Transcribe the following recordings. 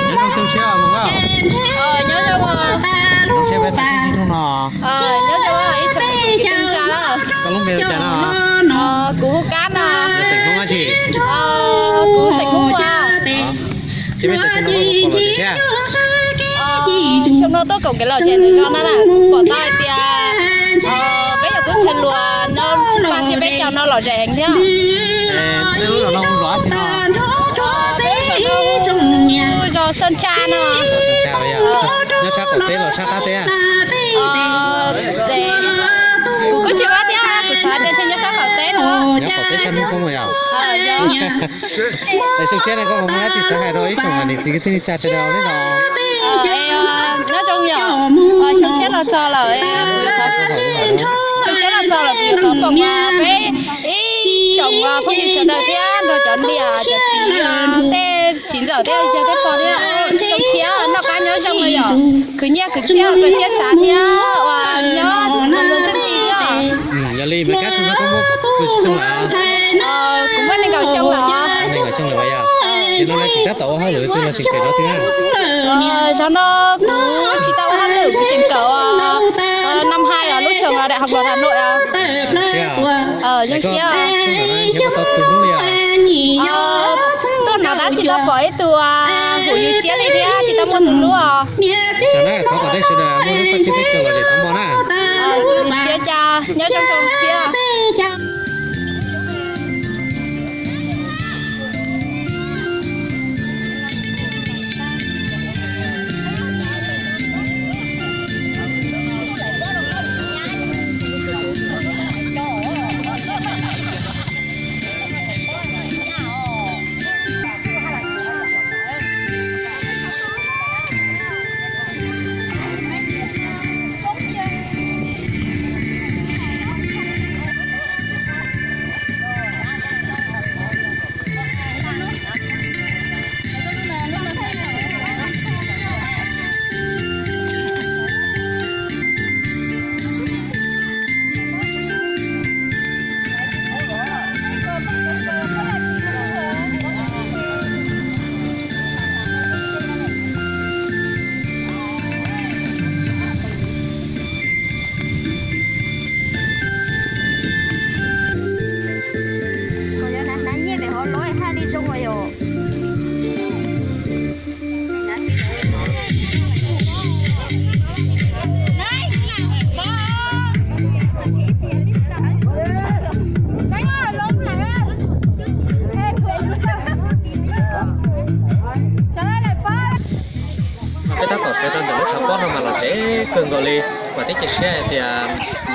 Nyob zoo xyoo tshiab os Hmoob na. Nyob zoo. Zoo siab peb tau sib ntsib hnub no. Nyob zoo ib tsoom kwv tij neej tsa na. Koj lub npe hu cas no? Kuv hu Kab no. Yog xeem Hmoob dab tsi? Kuv xeem Hmoob Muas. Ces peb cov Hmoob no koj puas pom lom zem thiab? Xyoo no tuaj koom kev lom zem ntawm no na, kuv pom tau hais tias peb cov tub ntxhais hluas no, pab thiab peb cov no lom zem heev thiab. Nej lub zos no hu zos dab tsi no? Peb lub zos no hu zos Xeeb Tsa no. Xeeb Tsa yog nyob sab qaum teb los sab qab teb? Ces kuv kuj tsis paub thiab, kuv xav tias nyob sab qaum teb no. Nyob qaum teb sab hnub koob yog. Es xyoo tshiab no koj puas muaj dab tsi xav hais rau ib tsoom niam txiv kwv tij neej tsa sawv daws ne no? Nyob zoo yom, xyoo tshiab los txog lawm, xyoo tshiab los txog lawm kuv yuav thov foom peb ib tsoom phooj ywg sawv daws thiab nrog cov niam cov txiv, tej txiv ntxawm thiab yawg thiab pog thiab, xyoo tshiab noj qab nyob zoo no yom, khwv nyiaj khwv txiaj rau siab xav thiab uas nyob luag txuj ci thiab. Yog li Maiv Kab xyoo no koj muaj xyoo lawm? Kuv muaj nees nkaum xyoo lawm. Nees nkaum xyoo lawm yog? Ces no tsis tab tom ua hauj lwm twg los tseem kawm zov twg na? Zaum no kuv tsis tau ua hauj lwm, kuv tseem kawm nam hais lub xyoo daim hauv Hà Nội. Zoo siab. Nyob tau tus hlub li os. Tuaj no tab tsis tau pom ib tug hum yus siab li thiab tsis tau muaj tus hlub os. Xav na thov kom nej sawv daws muaj lub paj tsib peb caug lom zem xov npog na. Siab cas nyob zoo zoo thiab. Peb tab tom sawv rau ntawm lub tshav pob no mas los zem kawg nkaus li. Vam thiab cia siab hais tias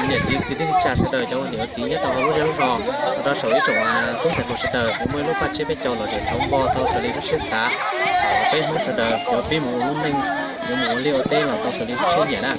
niam txiv kwv tij neej tsa sawv daws cov ua niam ua txiv nyob rau hauv lub zej lub zos, los rau saum ib tsoom tub ntxhais hluas sawv daws, kuv muaj ib lub paj tsib peb caug los zem xov npog tau raws li lub siab xav. Peb Hmoob sawv daws yuav pib mus ua lub neej, yuav mus ua liaj ua teb los tau raws li lub siab nyiam na.